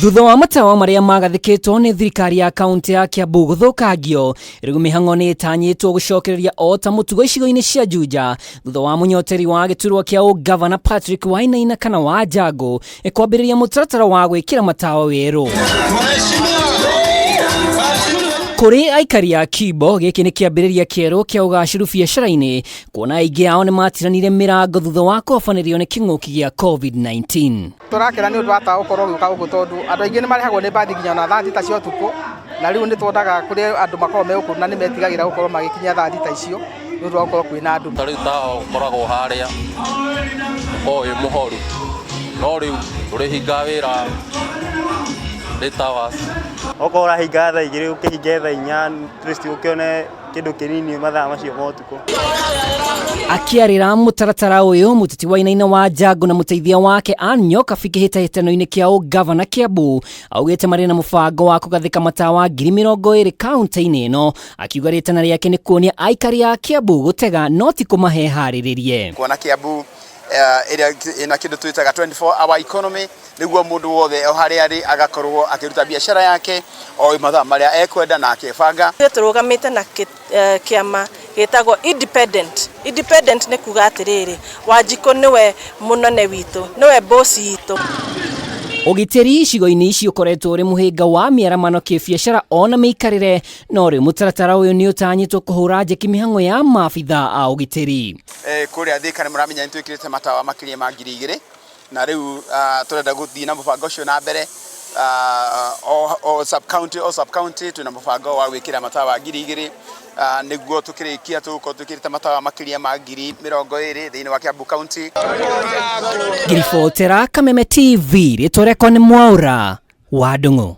Thutha wa matawa marĩa magathĩkĩtwo nĩ thirikari ya kaunti ya Kiambu gũthũkangio, rĩu mĩhang'o nĩ ĩtanyĩtwo gũcokereria o ta mũtugo icigo-inĩ cia Juja thutha wa mũnyoteri wa gĩturwa kĩa ũgavana Patrick Wainaina kana wa Njangũ kwambĩrĩria mũtaratara wa gwĩkĩra matawa werũ. Kũrĩ aikari a Kimbo, gĩkĩ nĩ kĩambĩrĩria kĩerũ kĩa ũgacĩru biacara-inĩ, kuona aingĩ ao nĩ matiranire mĩrango thutha wa kũhobanĩrio nĩ kĩng'ũki gĩa COVID-19. Tũrakena nĩ ũndũ wa tawa gũkorwo ũgĩũka gũkũ tondũ andũ aingĩ nĩ marĩhagwo nĩ mbathi nginya ona thaa thita cia ũtukũ, na rĩu nĩ tuonaga kũrĩ andũ makoragwo me gũkũ na nĩ metigagĩra gũkorwo magĩkinya thaa thita icio nĩ ũndũ wa gũkorwo kwĩna nduma. Ta rĩu tawa ũkoragwo harĩa ũkoragwo wĩ mũhoru, no rĩu tũrĩhingaga wĩra late hours. Okorwo ũrahinga thaa igĩrĩ ũkĩhinge thaa inya at least ũkĩone kĩndũ kĩnini mathaa macio ma ũtukũ. Akĩarĩra mũtaratara ũyũ, mũteti Wainaina wa Njangũ na mũteithia wake Ann Nyokabi kĩhĩtahĩtano-inĩ kĩa ũgavana Kiambu augĩte marĩ na mũbango wa kũgathĩka matawa 20,000 kaunti-inĩ ĩno, akiuga rĩtana rĩake nĩ kuonia aikari a Kiambu gũtega no ti kũmahe harĩrĩrie. Kuona Kiambu ĩrĩa ĩna kĩndũ twĩtaga 24 hour economy, nĩguo mũndũ wothe o harĩa arĩ agakorwo akĩruta biacara yake o mathaa marĩa ekwenda na akebanga. Ithuĩ tũrũgamĩte na kĩama gĩtagwo independent. Independent nĩ kuga atĩrĩrĩ, Wanjikũ nĩwe mũnene witũ, nĩwe boss itũ. Ũgitĩri icigo-inĩ ici ũkoretwo ũrĩ mũhĩnga wa mĩaramano kĩbiacara ona mĩikarĩre, no rĩu mũtaratara ũyũ nĩ ũtanyĩtwo kũhũra njeki mĩhang'o ya maabithaa a ũgitĩri. Kũrĩa Thika nĩ mũramenya nĩ twĩkĩrĩte matawa makĩria ma 2000 na rĩu tũrenda gũthiĩ na mũbango ũcio na mbere. O sub county o sub county twĩna mũbango wa gwĩkĩra matawa 2000, nĩguo tũkĩrĩkia tũgũkorwo twĩkĩrĩte matawa makĩria ma 20,000 thĩinĩ wa Kiambu County. Ngiribotera Kameme TV, rĩtwa rĩakwa nĩ Mwaũra wa Ndung'u.